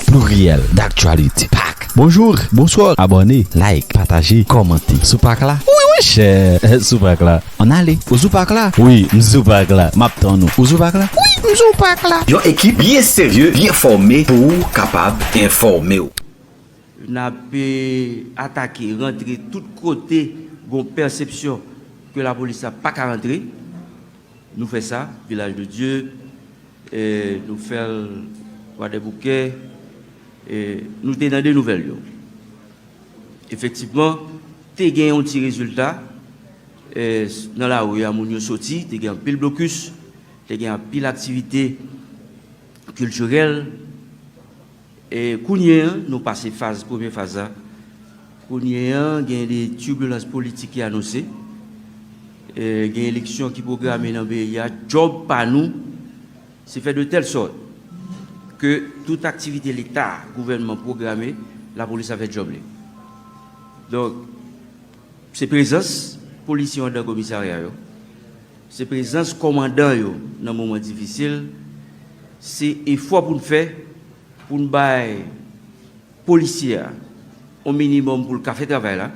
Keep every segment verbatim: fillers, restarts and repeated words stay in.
pluriel d'actualité. Pak. Bonjou, bonswa, abòne, like, pataje, kòmante. Sou pak la? Wi, monchè, sou pak la. Ann ale. Ou sou pak la? Wi, m sou pak la. M ap tann ou. Ou sou pak la? Wi, m sou pak la. Yon ekip byen serye, byen fòme pou ou kapab enfòme w. N ap, eh, atake, rantre tout kote gon pèsepsyon ke lapolis la pa ka rantre. Nou fè sa, Vilaj de Dye, eh, nou fè l Kwadèboukè, eh, nou te nan de nouvèl yo. Efektivman, te gen yon ti rezilta, eh, nan lari a, moun yo soti, te gen anpil blokis, te gen anpil aktivite kiltirèl. E kounye a, nou pase faz, premye faz la. Kounye a, gen de tibilans politik ki anonse. E gen eleksyon ki pwograme nan peyi a. Djòb pa nou, se fè de tèl sòt ke tout aktivite Leta, gouvènman pwograme, lapolis ap fè djòb li. Donk, se prezans polisye anndan komisarya yo. Se prezans kòmandan yo nan moman difisil. Se efò pou n fè pou n bay polisye a yon minimòm pou l ka fè travay la.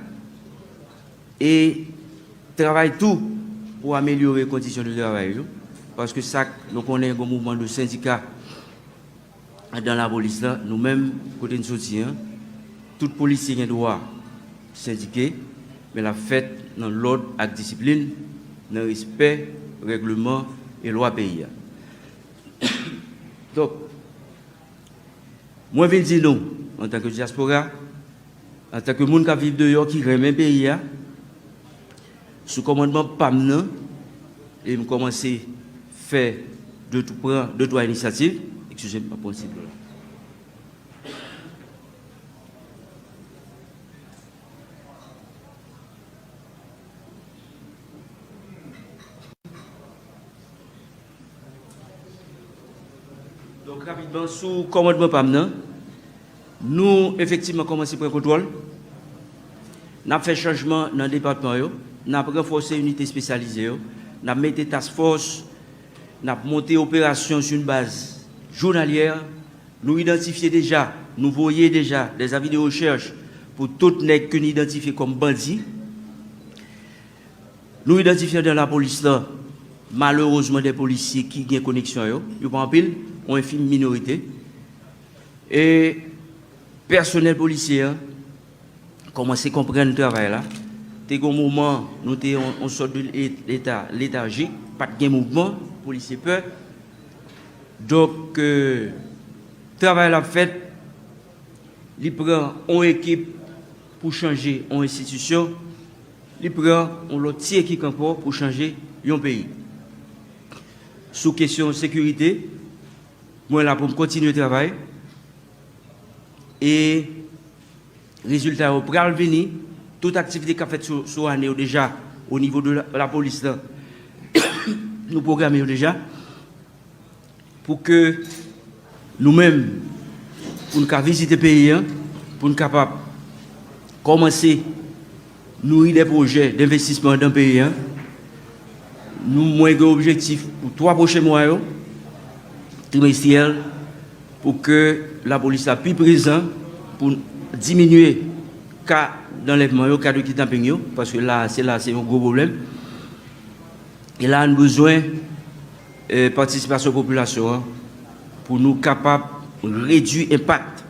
E travay tou pou amelyore kondisyon de travay yo. Paske sa k, nou konnen gon mouvman de sendika anndan lapolis la, nou menm, kote n soti an, tout polisye gen dwa sendike, men l ap fèt nan lòd ak disiplin, nan respè règleman e lwa peyi a. Donk, mwen vin di nou, antanke dyaspora, antanke moun k ap viv deyò ki renmen peyi a, sou kòmandman pa m nan, e m kòmanse fè de, pran de twa inisyativ. Eskize m, m ap pran ti dlo la. Donk, rapidman, sou kòmandman pa m nan, nou efektivman kòmanse pran kontwòl. N ap fè chanjman nan depatman yo. N ap ranfòse inite espesyalize yo. N ap mete task force. N ap monte operasyon sou yon baz jounalyè. Nou idantifye deja, nou voye deja des avis de recherche pou tout nèg ke n idantifye kòm bandi. Nou idantifye anndan lapolis la, malerezman, de polisye ki gen koneksyon yo. Yo pa anpil, yon enfim minorite. E pèsonèl polisye an kòmanse konprann travay la. Te gen yon moman, nou te yon, yon sòt de le-, leta letajik, pa t gen mouvman, polisye pè. Donk, eh, travay la ap fèt, li pran yon ekip pou chanje yon enstitisyon, li pran yon lòt ti ekip ankò pou chanje yon peyi. Sou kesyon sekirite, mwen la pou m kontinye travay. E rezilta yo pral vini. Tout aktivite k ap fèt sou, sou ane yo deja, o nivo de la, lapolis la, nou pwograme yo deja. Pou ke nou menm, pou n ka vizite peyi an, pou n kapab kòmanse nouri de pwojè denvestisman anndan peyi an. Nou, mwen gen objektif pou twa pwochen mwa yo, trimestriyèl, pou ke lapolis la pi prezan, pou diminye ka d'anlèvman yo, ka de kidnaping yo, paske la, se la, se yon gwo pwoblèm. E la, nou bezwen, eh, patisipasyon popilasyon an pou nou kapab redui enpak,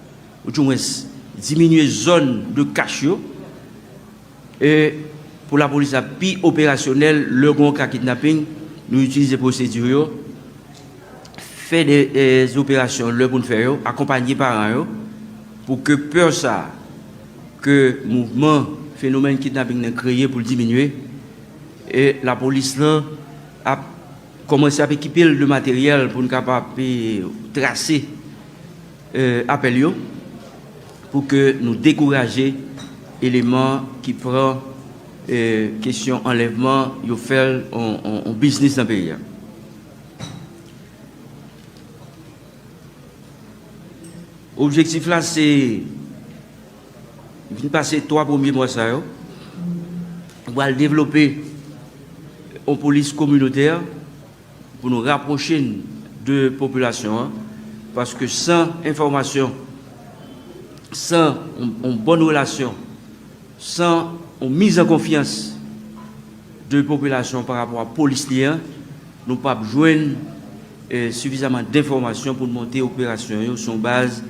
ou dimwens diminye zòn de kach yo, e pou lapolis la pi operasyonèl, lè gen yon ka kidnaping, nou itilize pwosedi yo, fè de, de operasyon lè pou n fè yo, akonpanye paran yo, pou ke pè sa ke mouvman, fenomèn kidnaping nan kreye pou l diminye. E lapolis lan ap kòmanse ap ekipe l de materyèl pou n kapab, eh, trase, eh, apèl yo, pou ke nou dekouraje eleman ki pran, eh, kesyon anlèvman, yo fè l on, on, on biznis nan peyi a. Objektif la, se vin pase twa premye mwa sa yo, nou pral devlope yon polis kominotè pou nou rapwoche n de popilasyon an, paske san enfòmasyon san yon, yon bòn relasyon, san yon mizankonfyans de popilasyon pa rapò a polis li an, nou p ap jwenn eh, sifizaman d enfòmasyon pou n monte operasyon yo sou yon baz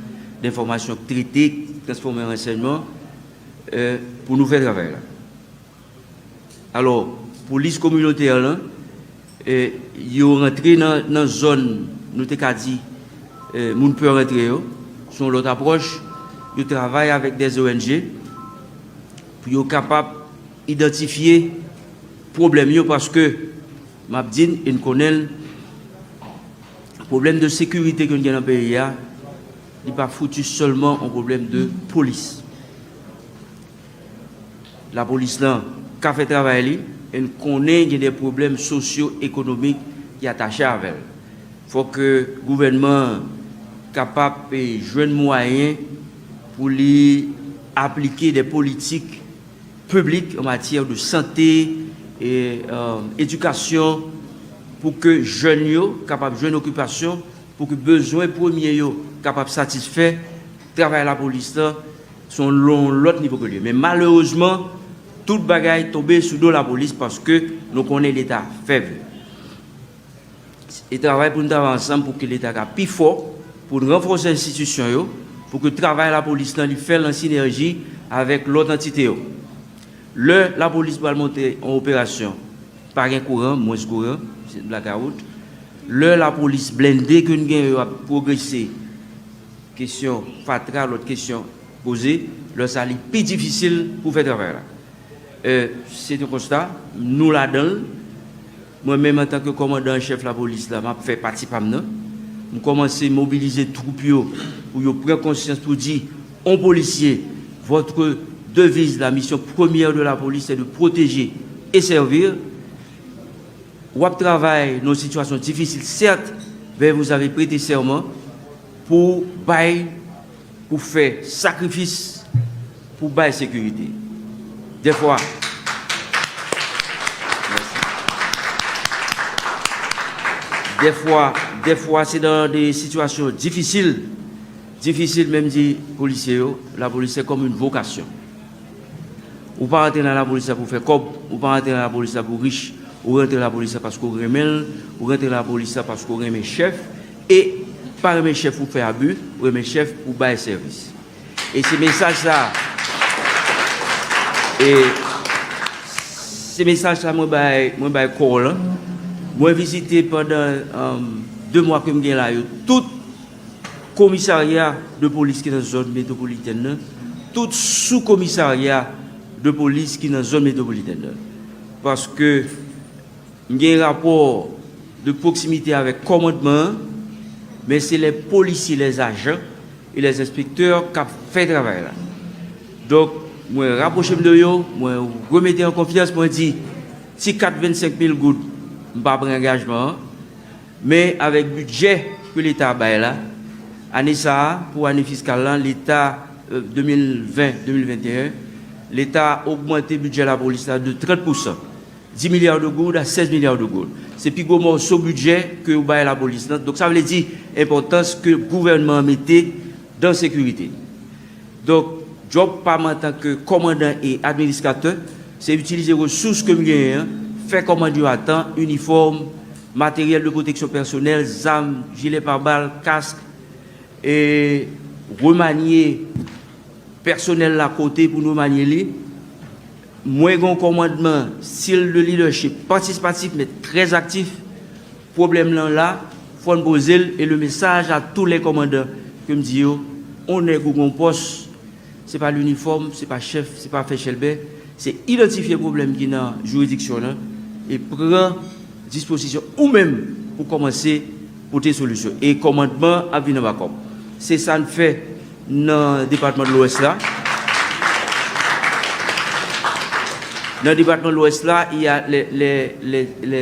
d enfòmasyon k trete, k transfòme an ransèyman, eh, pou nou fè travay la. Alò, polis kominotè lan, eh, yo rantre nan, nan zòn, nou te ka di, eh, moun pè rantre yo, se yon lòt apwòch, yo travay avèk dè O N G pou yo kapab idantifye pwoblèm yo, paske m ap di n, e n konnen l, pwoblèm de sekirite ke n gen nan peyi a, li pa fouti sèlman yon pwoblèm de polis. Lapolis lan ka fè travay li, e n konnen gen de pwoblèm sosyo-ekonomik ki atache avè l. Fòk gouvènman an kapab, eh, jwenn mwayen pou li aplike de politik piblik an matyè de sante, eh, eh, edikasyon, pou ke jèn yo kapab jwenn okipasyon, pou ke bezwen premye yo kapab satisfè. Travay lapolis lan se yon lon-, lòt nivo ke l ye. Men malerezman, tout bagay tonbe sou do lapolis paske nou konnen Leta fèb. E travay pou n travay ansanm pou ke Leta ka pi fò, pou n ranfòse enstitisyon yo, pou ke travay lapolis lan li fè l an sinèji avèk lòt antite yo. Lè lapolis pral monte yon operasyon, pa gen kouran, mwens kouran, se blakawout. Lè lapolis blende ke n gen yo ap pwogrese, kesyon fatra, lòt kesyon poze, lè sa li pi difisil pou fè travay la. Eh, se yon konsta, nou ladan l. Mwen menm, antanke kòmandan an chèf lapolis la, m ap fè pati pa m nan. M kòmanse mobilize twoup yo pou yo pran konsyans pou di, yon polisye, votre devise, la mission première de la police, c'est de protéger et servir. W ap travay nan yon sitiyasyon difisil, sèt, men vous avez prêté serment pou bay, pou fè sakrifis, pou bay sekirite. Dèfwa, dèfwa, dèfwa, se nan de sitiyasyon difisil, difisil menm di polisye yo, lapolis se kòm yon vokasyon. Ou pa rantre nan lapolis la pou fè kòb, ou pa rantre nan lapolis la pou rich, ou rantre nan lapolis la paske w renmen l, ou rantre nan lapolis la paske w renmen chèf, e pa renmen chèf pou fè abi, ou renmen chèf pou bay sèvis. E se mesaj sa, e se mesaj sa mwen bay, mwen bay kò w lan. Mwen vizite pandan, um, de mwa ke m gen la yo, tout komisarya de polis ki nan zòn metwopolitèn nan, tout sou komisarya de polis ki nan zòn metwopolitèn nan. Paske m gen rapò de pwoksimite avèk kòmandman an, men se lè polisye, lè ajan e lè enspektè k ap fè travay la. Donk, mwen rapwoche m de yo, mwen remete an konfyans, mwen di, ti kat vennsenk mil goud, m pa pran angajman an, men avèk bidjè ke Leta bay la, ane sa a, pou ane fiskal la, Leta, euh, de mil ven, de mil venteyen, Leta ogmante bidjè lapolis la de trant pousan, dis milliards de goud à seize milliards de goud. Se pi gwo mòso bidjè ke yo bay lapolis lan. Donk, sa vle di enpòtans ke gouvènman an mete dan sekirite. Donk, djòb pa m antanke kòmandan e administratè, se itilize resous ke m genyen an, fè kòmand yo a tan, inifòm, materyèl de pwoteksyon pèsonèl, zam, jilè pabal, kask, e remanye pèsonèl la kote pou nou remanye li. Mwen gen yon kòmandman, stil de lidèchip patisipatif, men trè aktif. Pwoblèm lan la, fò n poze l, e le message à tous les commandants ke m di yo, on nèg ou gon pòs, se pa linifòm, se pa chèf, se pa fè chèlbè, se idantifye pwoblèm ki nan jiridiksyon w lan, e pran dispozisyon ou menm pou kòmanse pote solisyon. E kòmandman ap vin anba kòb. Se sa n fè nan depatman de Lwès la. Nan depatman Lwès la, y a lè, lè, lè, lè,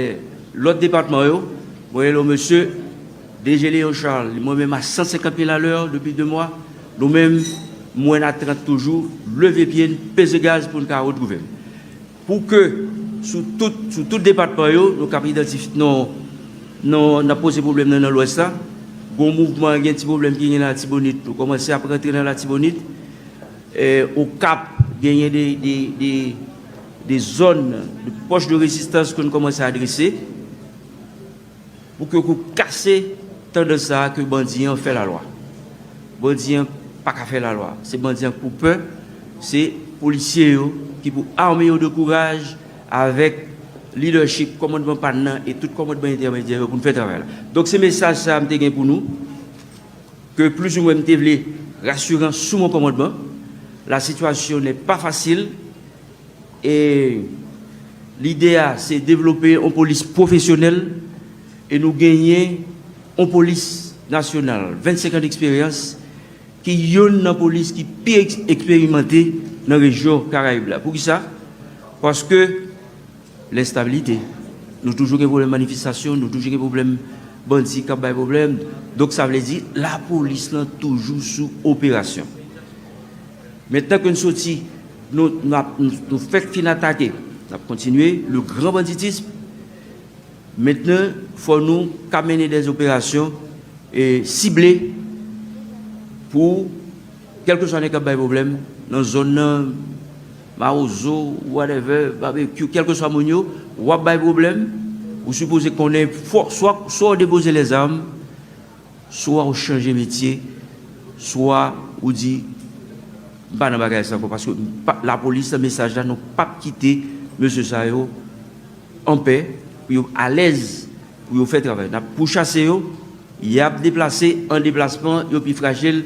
lòt depatman yo, mwen rele yon mesye, D G Léon Charles, li mwen menm a san senkant mil alè depi de mwa, nou menm, mwen a trant toujou, leve pye n, peze gaz pou n ka retwouve n. Pou ke sou tout, sou tout depatman yo, nou kab idantifye, non, non, n ap poze pwoblèm nan, nan Lwès la. Gon mouvman, gen ti pwoblèm ki gen nan Latibonit, nou kòmanse ap rantre nan Latibonit. Eh, Okap, genyen de, de, de, de zòn de pòch de rezistans ke nou kòmanse adrese pou ke nou kase tandans sa a ke bandi an fè lalwa. Bandi an pa ka fè lalwa. Se bandi an k pou pè, se polisye yo ki pou ame yo de kouraj avèk lidèchip kòmandman pa n nan e tout kòmandman entèmedyè yo pou n fè travay la. Donk, se mesaj sa a m te gen pou nou, ke plizoumwen m te vle rasirans sou mon kòmandman. La situation n'est pas facile. E lide a, se devlope yon polis pwofesyonèl e nou genyen yon polis nasyonal, vennsenk an deksperyans, ki youn nan polis ki pi eks-, eksperimante nan rejyon Karayib la. Poukisa? Paske lenstabilite. Nou toujou gen pwoblèm manifestasyon, nou toujou gen pwoblèm bandi k ap bay pwoblèm. Donk, sa vle di, lapolis lan toujou sou operasyon. Mentnan ke n soti, nou, nou ap, nou, nou fèk fin atake, n ap kontinye le grand banditisme. Mentnan, fò nou ka mennen dè operasyon, e, sible pou kèlkeswa nèg k ap bay pwoblèm nan zòn nan, Mawozo, whatever, Babekyou, kèlkeswa moun yo, w ap bay pwoblèm, ou sipoze konnen fò, swa, swa w depoze lèzam, swa w chanje metye, swa ou di, "M pa nan bagay sa ankò," paske m pa, lapolis nan mesaj la, nou p ap kite mesye sa yo anpè, pou yo alèz, pou yo fè travay. N ap pouchase yo, y ap deplase an deplasman, yo pi frajil,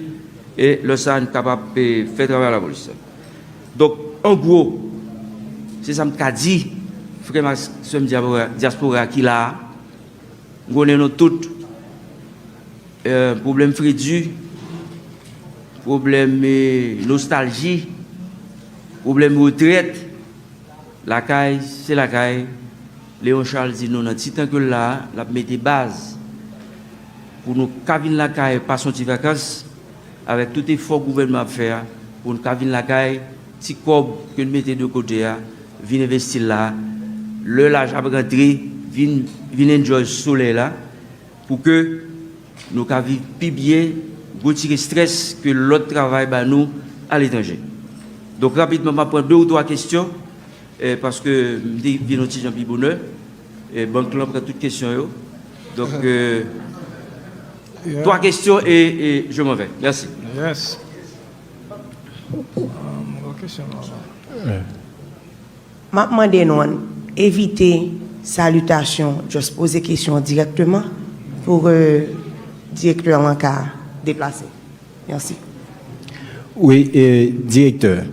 e lè sa a, n kapab, e, fè travay lapolis la. Donk, an gwo, se sa m ka di, frè m ak sè m dyaspora, dyaspora ki la a, m konnen nou tout, e, pwoblèm fredi, pwoblèm, e, nostalji, pwoblèm retrèt, lakay, se lakay. Léon Charles di nou nan ti tan ke l la a, l ap mete baz pou nou ka vin lakay, pase yon ti vakans, avèk tout efò gouvènman ap fè a, pou n ka vin lakay, ti kòb ke n mete de kote a, vin envesti l la a. Lè laj ap rantre, vin, vin enjoy solèy la, pou ke nou ka viv pi byen, retire estrès ke lòt travay ba nou aletranje. Donk, rapidman, m ap pran de ou twa kesyon, eh, paske m te vin yon ti jan pi bonè. Eh, bank lan pran tout kesyon yo. Donk, eh, twa kesyon e, e je m'en vais. Mèsi. Yes. Um, ok, se bon. M ap mande nou ann evite salitasyon, just poze kesyon an dirèkteman pou ke direktè an ka deplase. Mèsi. Wi, e, direktè,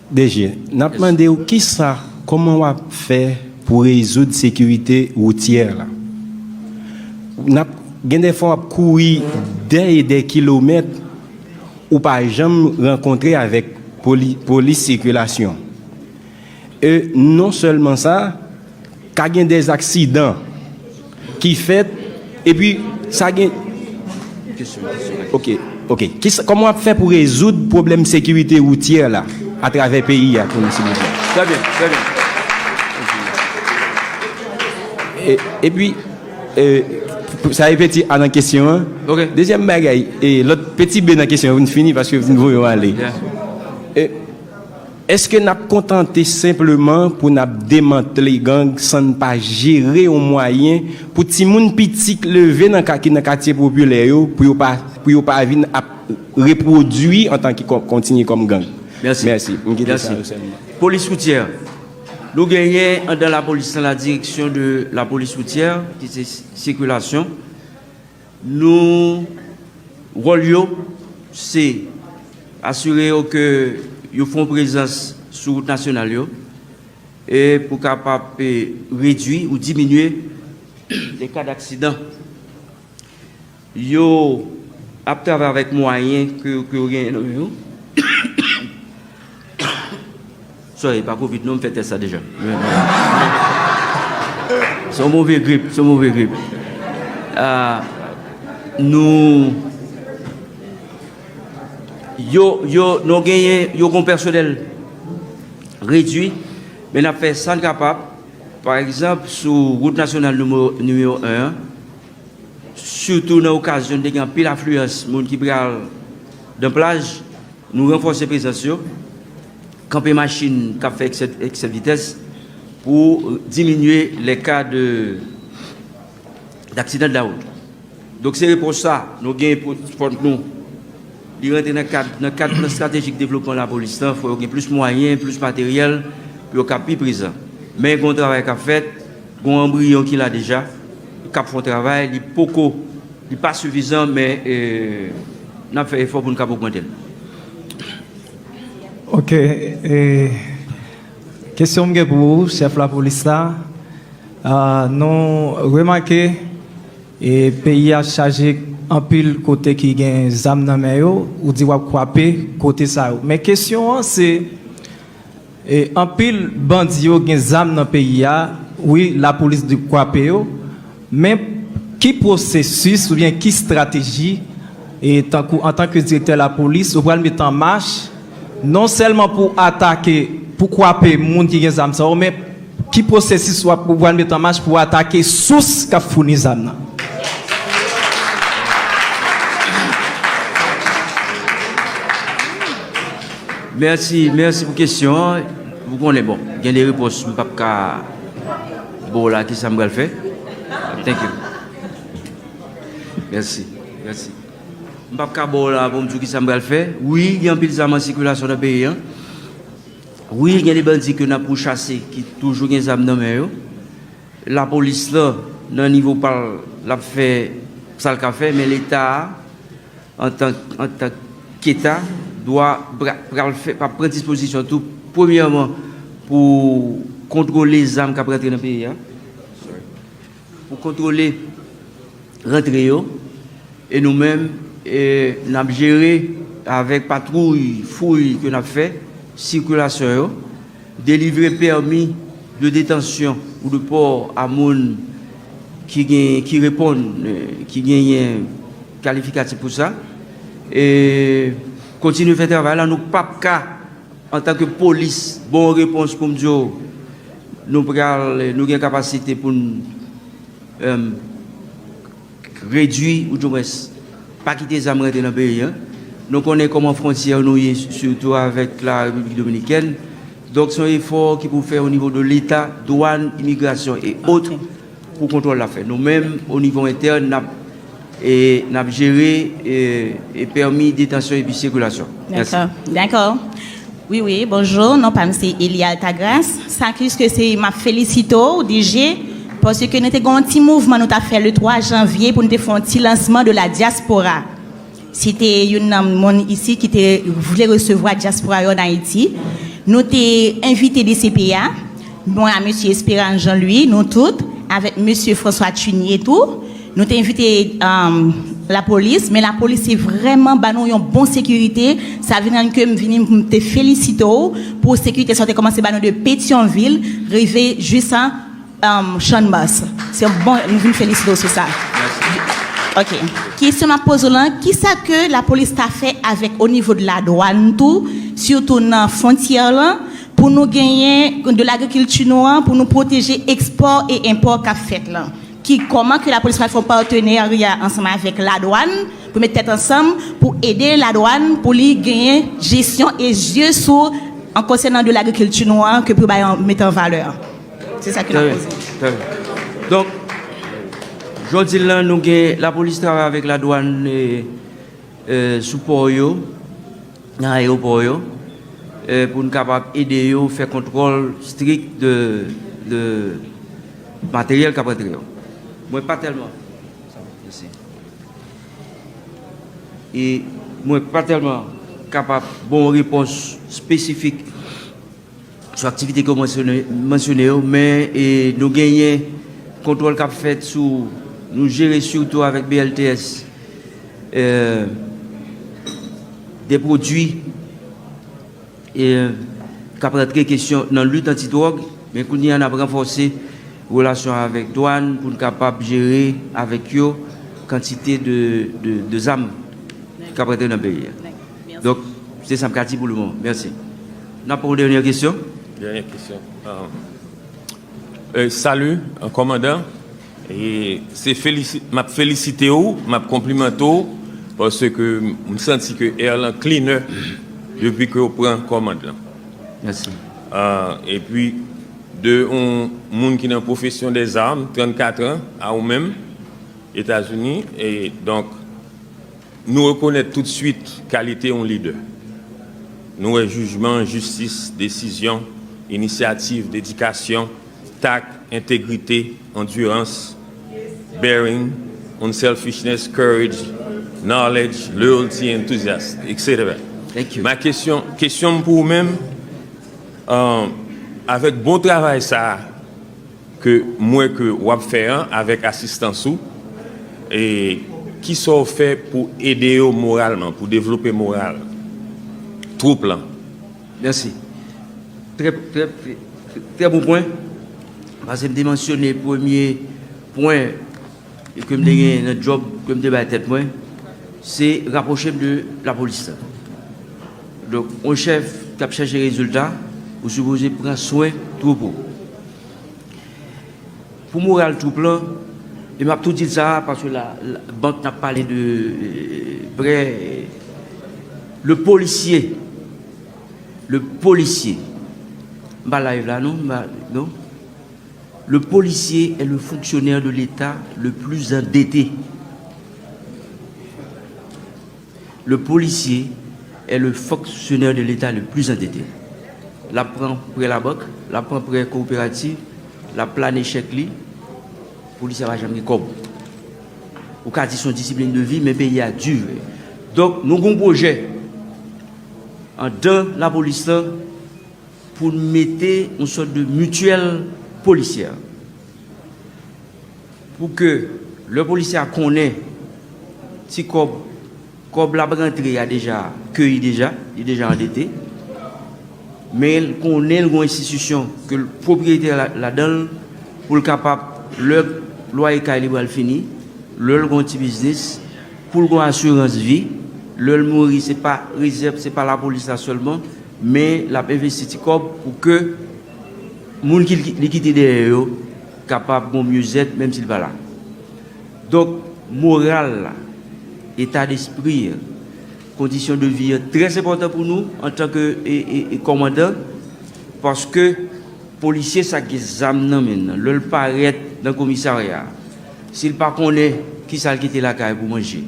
D G, n ap mande w kisa, kòman w ap fè pou rezoud sekirite woutyè la? N ap, gen de fwa w ap kouri dè e dè kilomèt, ou pa janm rankontre avèk poli-, polis sikilasyon. E non sèlman sa, ka gen dè aksidan ki fèt, epi sa gen... Ok, ok. Kisa, kòman w ap fè pou rezoud pwoblèm sekirite woutyè la atravè peyi a pou nou, silvouplè? Trè byen, trè byen. E, epi, e, sa e peti A nan kesyon an. Ok. Dezyèm bagay, e, lòt peti B nan kesyon an, pou n fini, paske n voye w ale. Yeah. E, èske n ap kontante senpleman pou n ap demantle gang san n pa jere yon mwayen pou timoun piti k leve nan ka-, ki nan katye popilè yo, pou yo pa, pou yo pa vin ap repwodui antan ke kò-, kontinye kòm gang? Mèsi. Mèsi. M kite sa yo sèlman. Polis woutyè. Nou genyen anndan lapolis lan la direction de la police routière, ki se sikilasyon. Nou, wòl yo, se asire yo ke yo fè yon prezans sou wout nasyonal yo, e pou kapab, e, redui ou diminye le ka d'aksidan. Yo ap travay avèk mwayen ke, ke yo genyen nan men yo. Sorry, pa kovid non, m fè tès sa deja. Se yon move grip, se yon move grip. Ah, nou, yo, yo, nou genyen, yo gon pèsonèl redui, men n ap fè sa n kapab. Pa egzanp, sou wout nasyonal nimewo, nimewo en an, sitou nan okazyon te gen anpil afliyans moun ki pral nan plaj, Nou ranfòse prezans yo, kanpe machin k ap fè eksè, eksè vitès pou diminye les cas de, d'accident de la route. Donk, se repons sa nou gen pou, pou nou. Li rantre nan kad, nan kad plan estratejik devlopman lapolis lan, fò yo gen plis mwayen, plis materyèl, pou yo ka pi prezan. Men gen yon travay k ap fèt, gen yon anbriyon ki la deja, k ap fè yon travay, li poko, li pa sifizan, men, eh, n ap fè efò pou n kab ogmante l. Ok, e, kesyon m gen pou ou, chèf lapolis la. Ah, nou remake, e, peyi a chaje anpil kote ki gen zam nan men yo, ou di w ap kwape kote sa yo. Men kesyon an se, e, anpil bandi yo gen zam nan peyi a, wi, lapolis dwe kwape yo, men ki pwosesis oubyen ki estrateji, e, tankou antanke direktè lapolis, ou pral met an mach, non sèlman pou atake, pou kwape moun ki gen zam sa yo, men ki pwosesis w ap, ou pral met an mach pou atake sous k ap founi zam nan? Mèsi, mèsi pou kesyon an. Ou konnen, bon, gen de repons m p ap ka ba w la, ki sa m pral fè. Thank you. Mèsi, mèsi. M p ap ka ba w la pou m di w ki sa m pral fè. Wi, gen anpil zam an sikilasyon nan peyi an. Wi, gen de bandi ke n ap pouchase ki toujou gen zam nan men yo. Lapolis lan, nan nivo pa l, l ap fè sa l ka fè, men Leta a, antan, antan k Eta, dwa pra-, pral fè, pral pran dispozisyon tou, premyèman, pou kontwole zam k ap rantre nan peyi a, pou kontwole rantre yo, e nou menm, e, n ap jere avèk patwouy, fouy ke n ap fè, sikilasyon yo, delivre pèmi de detansyon ou de pò a moun ki gen, ki reponn, eh, ki genyen kalifikatif pou sa. E kontinye fè travay la, nou p ap ka, antanke polis, ba w repons pou m di w, nou pral, nou gen kapasite pou n, eh, redui, oudimwens, pa kite zam rantre nan peyi a. Nou konnen kòman fwontyè nou ye, sitou avèk la Repiblik Dominikèn. Donk, se yon efò ki pou fè o nivo de Leta, dwàn, imigrasyon e ot, pou kontwòl la fè. Nou menm, o nivo entèn, n ap, e, n ap jere, e, e pèmi detansyon epi sikilasyon. Mèsi. Dakò, dakò. Wi, wi, bonjou, non pa m se Elie Altagrace. Sa ki ke se, m ap felisite w, D G, paske nou te gen yon ti mouvman nou t ap fè le twa janvye pou nou te fè yon ti lansman de la diaspora. Se te youn nan moun isi ki te vle resevwa dyaspora yo ann Ayiti. Nou te envite D C P A, mwen a mesye Espérance Jean Louis, nou tout, avèk mesye François Tunier tou. Nou te envite, um, lapolis, men lapolis te vrèman ban nou yon bon sekirite. Sa vin rann ke m vini, m te felisite w pou sekirite sa w te kòmanse ban nou de Petyonvil rive jis an, um, Channmas. Se yon bon, nou vin felisite w sou sa. Mèsi. Ok. Kesyon m ap poze w lan, kisa ke lapolis ta fè avèk o nivo de ladwàn tou, sitou nan fwontyè lan, pou nou genyen de lagrikilti nou an, pou nou pwoteje ekspò e enpò k ap fèt lan? Ki, kòman ke lapolis pral fè yon patènarya ansanm avèk ladwàn, pou met tèt ansanm, pou ede ladwàn, pou li genyen jesyon e zye sou, an konsènan de lagrikilti nou an, ke pou bay an, met an valè? Se sa ke n ap poze. Trè byen, trè byen. Donk, jan w di l lan, nou gen lapolis travay avèk ladwàn, e, e, sou pò yo, nan ayewopò yo, e, pou n kapab ede yo fè kontwòl strik de, de materyèl k ap rantre yo. Mwen pa tèlman, e mwen pa tèlman kapab ba w yon repons espesifik sou aktivite ke w mansyone, mansyone yo, men, e, nou genyen kontwòl k ap fèt sou, nou jere sitou avèk B L T S, e, de pwodui, e, k ap rantre kesyon nan lit antidwòg, men kounye a n ap ranfòse relasyon avèk dwàn pou n kapab jere avèk yo kantite de, de, de zam k ap rantre nan peyi a. Donk, se sa m ka di pou le moman. Mèsi. N ap pran yon dènye kesyon. Dènye kesyon. Ah. Euh, salut, euh, kòmandan. E se felisi-, m ap felisite w, m ap konplimante w, paske m santi ke air lan cleaner depi ke w pran kòmand lan. Mèsi. Ah, epi, de yon moun ki nan pwofesyon dèzam, trannkat an, a ou menm, Etazini, e donk, nou rekonèt toutswit kalite yon lidè. Nou wè jijman, jistis, desizyon, inisyativ, dedikasyon, tak, entegrite, andirans, bearing, unselfishness, courage, knowledge, loyalty, enthusiasm, et cetera. Thank you. Ma kesyon, kesyon m pou ou menm, euh, avèk bon travay sa a ke m wè ke w ap fè an avèk asistans ou, e kisa w fè pou ede yo moralman, pou devlope moral twoup lan? Mèsi. Trè, trè, trè, trè bon pwen. Paske m te mansyone premye pwen ke m te gen nan djòb ke m te bay tèt mwen, se rapwoche m de lapolis la. Donk, yon chèf k ap chèche rezilta, ou sipoze pran swen twoupo. Pou moral twoup lan, e m ap tou di l sa, paske la, la, bank n ap pale de, euh, prè, le policier, le policier, m pa live la non, m pa, non. Le policier est le fonctionnaire de l'État le plus endetté. Le policier est le fonctionnaire de l'État le plus endetté. L ap pran prè labank, l ap pran prè kowoperativ, l ap plane chèk li, polisye a pa janm gen kòb. Ou ka di se yon disiplin de vi, men peyi a di vre. Donk, nou gen yon pwojè anndan lapolis lan pou n mete yon sòt de mityèl polisyè. Pou ke lè polisye a konnen ti kòb, kòb l ap rantre a deja keyi deja, li deja andete, men l konnen l gon enstitisyon ke l pwopriyetè la, ladan l, pou l kapab, lè lwaye kay li pral fini, lè l gon ti biznis, pou l gon asirans vi, lè l mouri, se pa rezèv, se pa lapolis la sèlman, men l ap envesti ti kòb pou ke moun ki li kite dèyè yo kapab gon myezèt, menm si l pa la. Donk, moral la, eta despri an, kondisyon de vi an, trè enpòtan pou nou antanke, e, e, e kòmandan, paske polisye sa k gen zam nan men l nan, lè l parèt nan komisarya a, si l pa konnen kisa l kite lakay pou manje,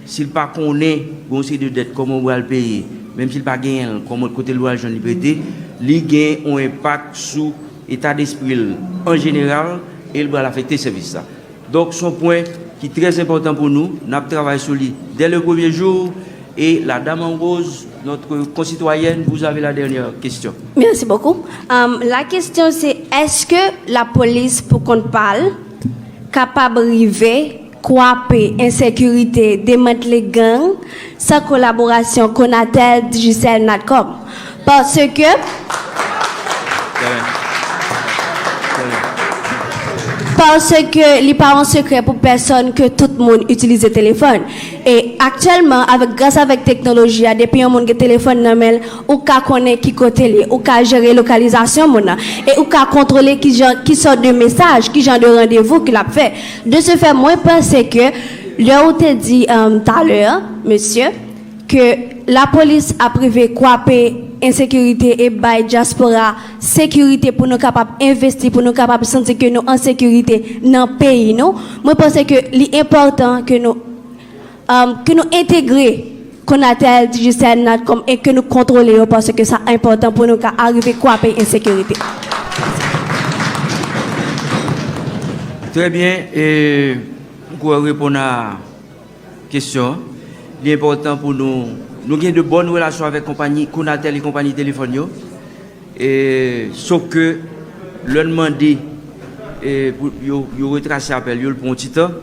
si l pa konnen gen yon seri de dèt kòman w pral peye, menm si l pa genyen l, kòman, kote l pral jwenn li prete, li gen yon enpak sou eta despri l an jeneral e l pral afekte sèvis la. Donk, se yon pwen ki trè enpòtan pou nou. N ap travay sou li dès le premier jour. Et la dame en rose, notre concitoyenne, vous avez la dernière question. Merci beaucoup. Euh, la question, c'est, est-ce que la police, pour compte parle, capable de kwape ensekirite, demantle gang, san kolaborasyon Conatel, Digicel, Natcom. Paske, paske li pa yon sekrè pou pèsonn ke tout moun itilize telefòn. E aktyèlman, avèk, gras avèk teknoloji a, depi yon moun gen telefòn nan men l, ou ka konnen ki kote l ye, ou ka jere lokalizasyon moun nan, e ou ka kontwole ki jan, ki sòt de mesaj, ki jan de randevou ke l ap fè. De ce fait, mwen panse ke lè ou te di, um, talè, mesye, ke lapolis ap rive kwape ensekirite e bay dyaspora sekirite pou nou kapab envesti, pou nou kapab santi ke nou an sekirite nan peyi nou, mwen panse ke li enpòtan ke nou, um, ke nou entegre Conatel, Digicel, Natcom e ke nou kontwole yo, paske sa enpòtan pou nou ka arive kwape ensekirite. Trè byen, e m kwè w reponn a kesyon an. Li enpòtan pou nou, nou gen de bòn relasyon avèk konpayi Conatel e konpayi telefòn yo. E, sof ke lè n mande, e, pou yo, yo retrase apèl yo, l pran yon ti tan.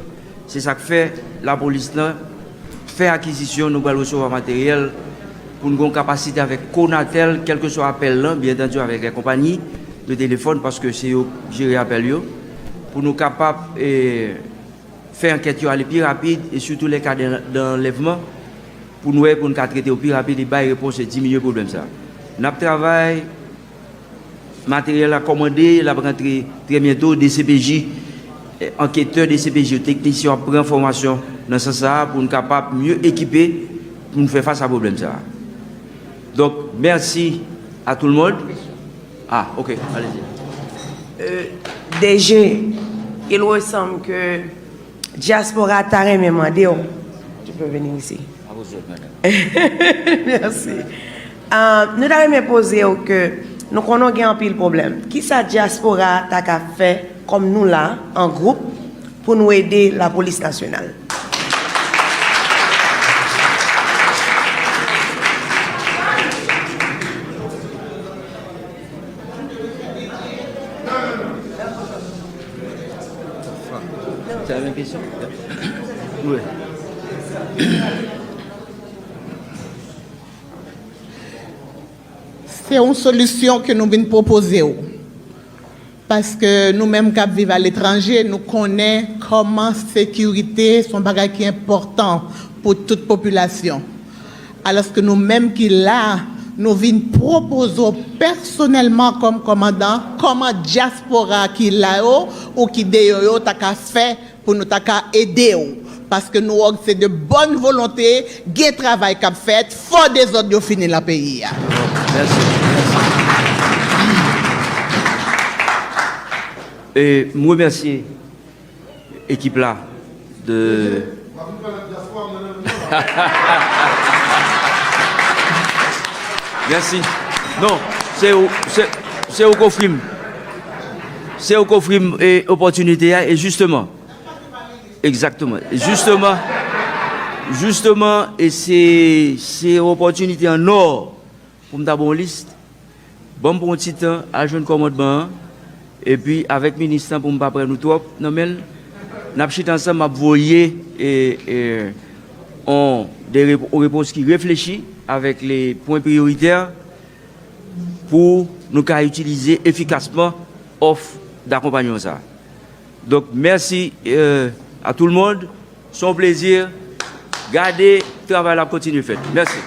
Se sa k fè lapolis lan fè akizisyon, nou pral resevwa materyèl pou n gen yon kapasite avèk Conatel, kèlkeswa apèl lan, byen antandi avèk lè konpayi de telefòn, paske se yo k jere apèl yo, pou nou kapab, e, fè ankèt yo ale pi rapid, e sitou lè ka de, de anlèvman, pou n wè, pou n ka trete yo pi rapid e bay repons e diminye pwoblèm sa a. N ap travay, materyèl la kòmande, l ap rantre trè byento, D C P J, e, anketè D C P J yo, teknisyen yo ap pran fòmasyon nan sans sa a pou n kapab mye ekipe pou n fè fas a pwoblèm sa a. Donc, merci à tout le monde. Ah, ok, allez-y. Euh, D G, il ressemble que diaspora ta renmen mande w. Tu peux venir ici. Merci. Euh, nou ta renmen poze w ke nou konnen w gen anpil pwoblèm. Kisa diaspora ta ka fè kòm nou la, an gwoup, pou nou ede lapolis nasyonal? Sa menm kesyon? Wi. Se yon solisyon ke nou vin pwopoze w. Paske nou menm k ap viv aletranje, nou konnen kòman sekirite se yon bagay ki enpòtan pou tout popilasyon. Alòske nou menm ki la, nou vin pwopoze w pèsonèlman kòm kòmandan, kòman dyaspora ki la yo ou ki deyò yo ta ka fè pou nou ta ka ede w. Paske nou wè w se de bòn volonte, gen travay k ap fèt, fò dezòd yo fini nan peyi a. Mèsi. Mèsi. E m remèsye ekip la de Mèsi. Non, se ou, se, se ou k ofri m. Se ou k ofri m e, opòtinite a, e jisteman. Egzakteman. Jisteman, jisteman, e se, se opòtinite an nò pou m ta ba w yon lis. Ban m pran yon ti tan al jwenn kòmandman an, epi avèk minis lan pou m pa pran nou twòp nan men l, n ap chita ansanm, m ap voye e, e, on, de rep- on repons ki reflechi avèk le pwen priyoritè pou nou ka itilize efikasman òf dakonpanyman sa a. Donk, mèsi, euh, à tout le monde. Se yon plezi. Gade, travay la ap kontinye fèt. Mèsi.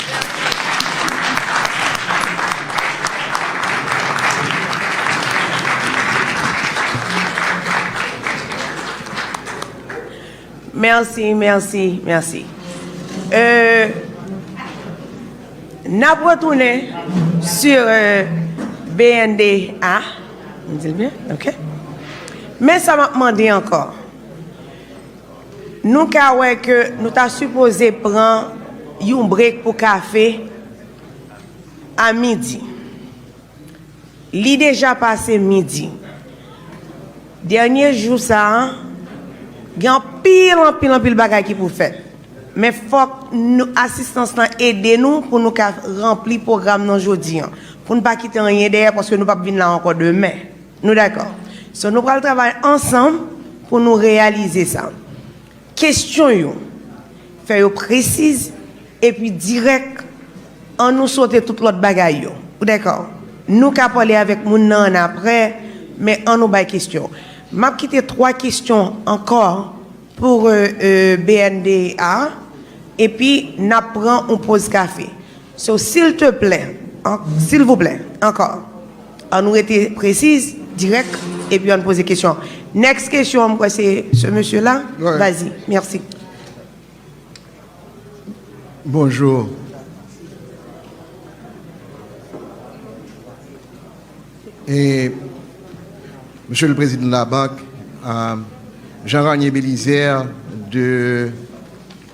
Mèsi, mèsi, mèsi. Euh, n ap retounen sur euh, B N D A. M di l byen? Ok. Men sa m ap mande ankò. Nou ka wè ke nou ta sipoze pran yon break pou kafe a midi. Li deja pase midi. Dènye jou sa a, gen anpil, anpil, anpil bagay ki pou fèt. Men fòk nou, asistans lan ede nou pou nou ka ranpli pwogram nan jodi an. Pou n pa kite anyen dèyè, paske nou p ap vin la ankò demen. Nou dakò? So, nou pral travay ansanm pou nou reyalize sa. Kesyon yo, fè yo presiz epi dirèk. An nou sote tout lòt bagay yo. Ou dakò? Nou ka pale avèk moun nan annapre, men an nou bay kesyon. M ap kite twa kesyon ankò pou euh, euh, B N D A, epi n ap pran yon poz kafe. So, silteplè, an, silvouplè, ankò, an nou rete presiz, dirèk, epi an poze kesyon. Next kesyon, m kwè se se mesye la. Vas-y, mèsi. Bonjou. E, Mesye le Prezidan de la Bank, euh, Jean Ranier Belizaire de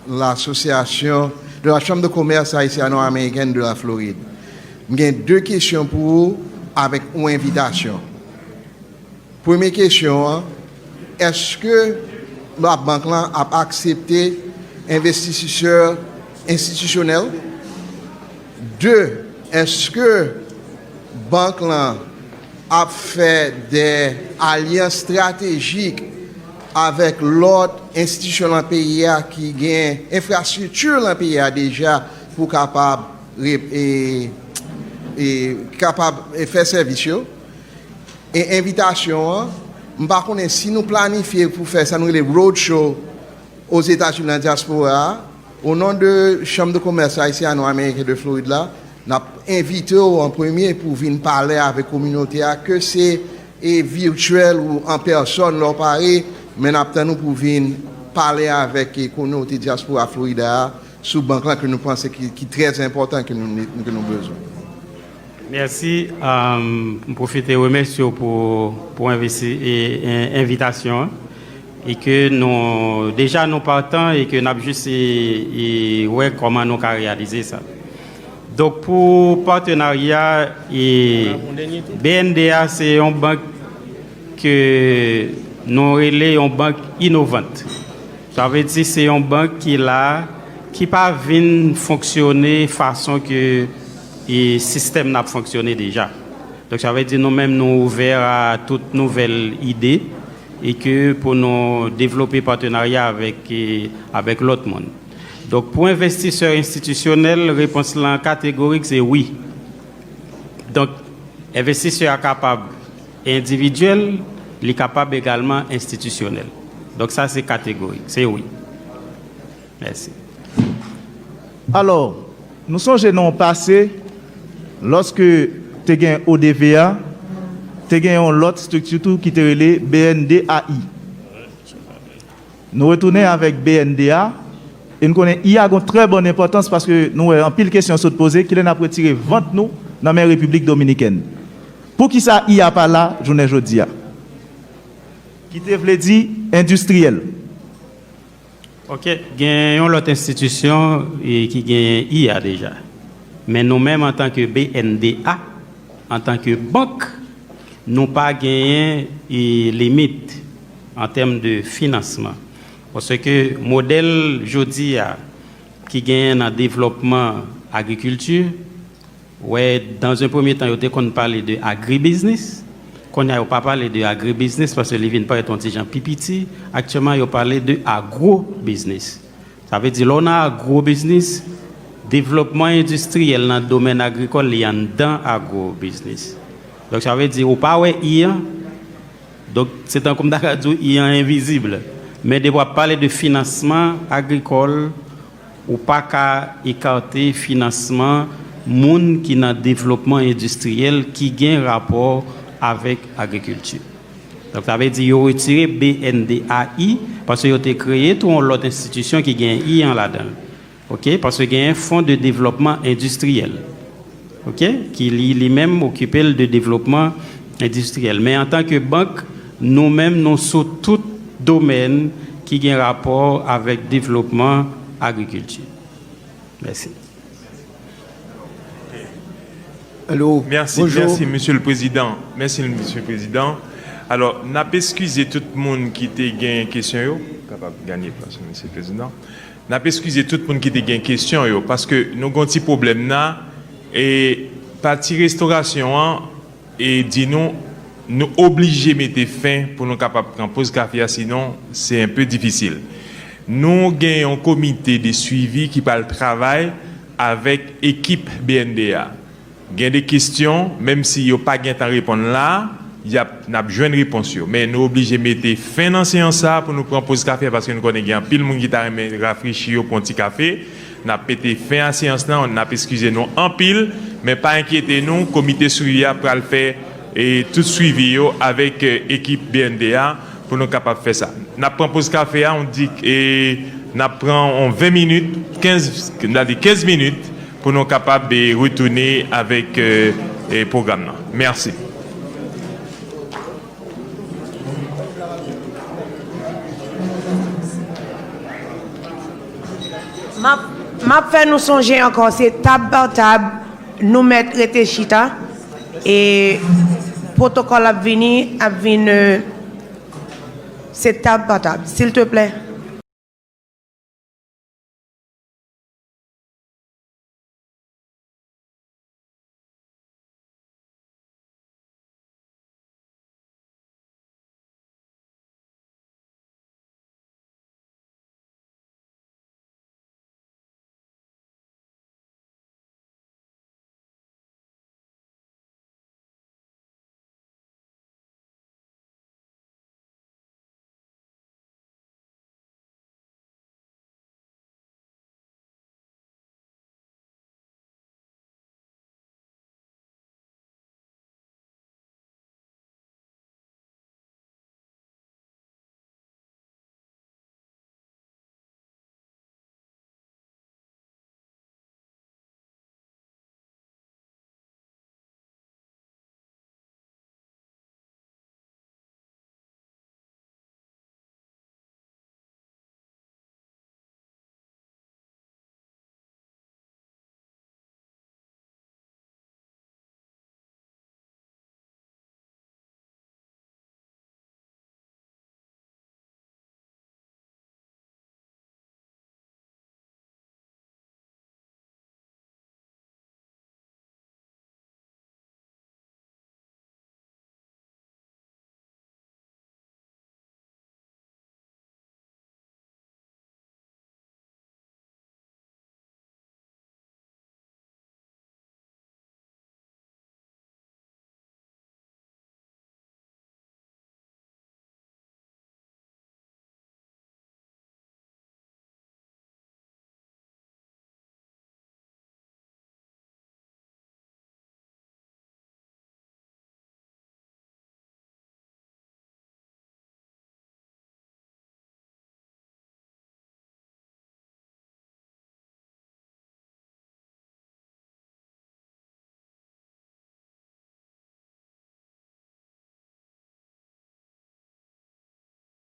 l'Association de la Chambre de Commerce Haïtiano-Américaine de la Floride. M gen de kesyon pou ou avèk yon envitasyon. Premye kesyon an, èske labank lan ap aksepte envestisè enstitisyonèl? De, èske bank lan ap fè de alyans estratejik avèk lòt enstitisyon nan peyi a ki gen enfrastrikti nan peyi a deja pou kapab re- e, e, kapab fè sèvis yo? E envitasyon an, m pa konnen si nou planifye pou fè sa nou rele road show Ozetazini nan dyaspora a, o non de Chambre de Commerce Haïtiano-Américain de Floride la, n ap envite w an premye pou vin pale avèk kominote a, ke se e vityèl ou an pèsòn lè w pare, men n ap tann ou pou vin pale avèk e kominote dyaspora Florida a sou bank la ke nou panse ki, ki trè enpòtan ke nou, ke nou bezwen. Mèsi. M pwofite remèsye w pou, pou envesti, e, en- envitasyon an. E ke nou, deja nou patan e ke n ap jis e, e wè kòman nou ka reyalize sa. Donk, pou patenarya, e, B N D A se yon bank ke nou rele yon bank inovant. Sa vle di se yon bank ki la, ki pa vin fonksyone fason ke e, sistèm n ap fonksyone deja. Donk, sa vle di nou menm nou ouvè a tout nouvèl ide e ke pou nou devlope patenarya avèk, e, avèk lòt moun. Donk, pou envestisè enstitisyonèl, repons lan kategorik se wi. Donk, envestisè a kapab endividyèl, li kapab egalman enstitisyonèl. Donk, sa se kategorik, se wi. Mèsi. Alò, nou sonje nan yon pase, lòske te gen O D V A, te gen yon lòt estrikti tou ki te rele B N D A I. Nou retounen avèk B N D A, e nou konnen I a gen yon trè bòn enpòtans paske nou wè anpil kesyon sot poze, kilè n ap retire vant nou nan men Repiblik Dominikèn. Poukisa I a pa la jounen jodi a? Ki te vle di endistriyèl. Ok, gen yon lòt enstitisyon e, ki genyen I A deja. Men nou menm antanke B N D A, antanke bank, nou pa genyen e, limit an tèm de finansman. Paske modèl jodi a ki genyen nan devlòpman agrikilti, wè, dans un premier temps, yo te konn pale de agribiznis. Kounye a, yo pa pale de agribiznis paske li vin parèt yon ti jan pi piti. Aktyèlman, yo pale de agwobiznis. Sa vle di, lè w nan agwobiznis, devlòpman endistriyèl nan domèn agrikòl, li anndan agwobiznis. Donk, sa vle di, ou pa wè I an, donk, se tankou m ta ka di w I an envizib. Men depi w ap pale de finansman agrikòl, ou pa ka ekate finansman moun ki nan devlòpman endistriyèl ki gen rapò avèk agrikilti. Donk, sa vle di yo retire B N D A I, paske yo te kreye tou yon lòt enstitisyon ki gen I an ladan l. Ok? Paske genyen Fonds de Développement Industriel. Ok? Ki li, li menm okipe l de devlòpman endistriyèl. Men antanke bank, nou menm, nou sou tout domèn ki gen rapò avèk devlòpman agrikilti. Mèsi. Alo, Mèsi, bonjou. Mèsi, Mesye le Prezidan. Mèsi, Mesye le Prezidan. Alò, n ap eskize tout moun ki te gen kesyon yo. Kapab gade plas, Mesye le Prezidan. N ap eskize tout moun ki te gen kesyon yo, paske nou gen yon ti pwoblèm la, e pati restorasyon an, e di nou, nou oblije mete fen pou nou kapab pran poz kafe a, sinon se enpe difisil. Nou gen yon komite de swivi ki pral travay avèk ekip B N D A. Gen de kesyon, menm si yo pa gentan reponn la, y ap, n ap jwenn repons yo. Men nou oblije mete fen nan seyans sa a pou nou pran poz kafe a, paske nou konnen gen anpil moun ki ta renmen rafrechi yo, pran ti kafe. N ap mete fen a seyans lan, n ap eskize nou anpil, men pa enkyete nou, komite swivi a pral fè, e, tout swivi yo avèk, e, ekip B N D A pou nou kapab fè sa. N ap pran poz kafe a, on di, e, n ap pran on ven minit, kenz, n a di kenz minit pou nou kapab, e, retounen avèk, e, e, pwogram nan. Mèsi. M ap, m ap fè nou sonje ankò, se tab pa tab, nou mèt rete chita. E pwotokòl ap vini, ap vin, euh, se tab pa tab, silteplè.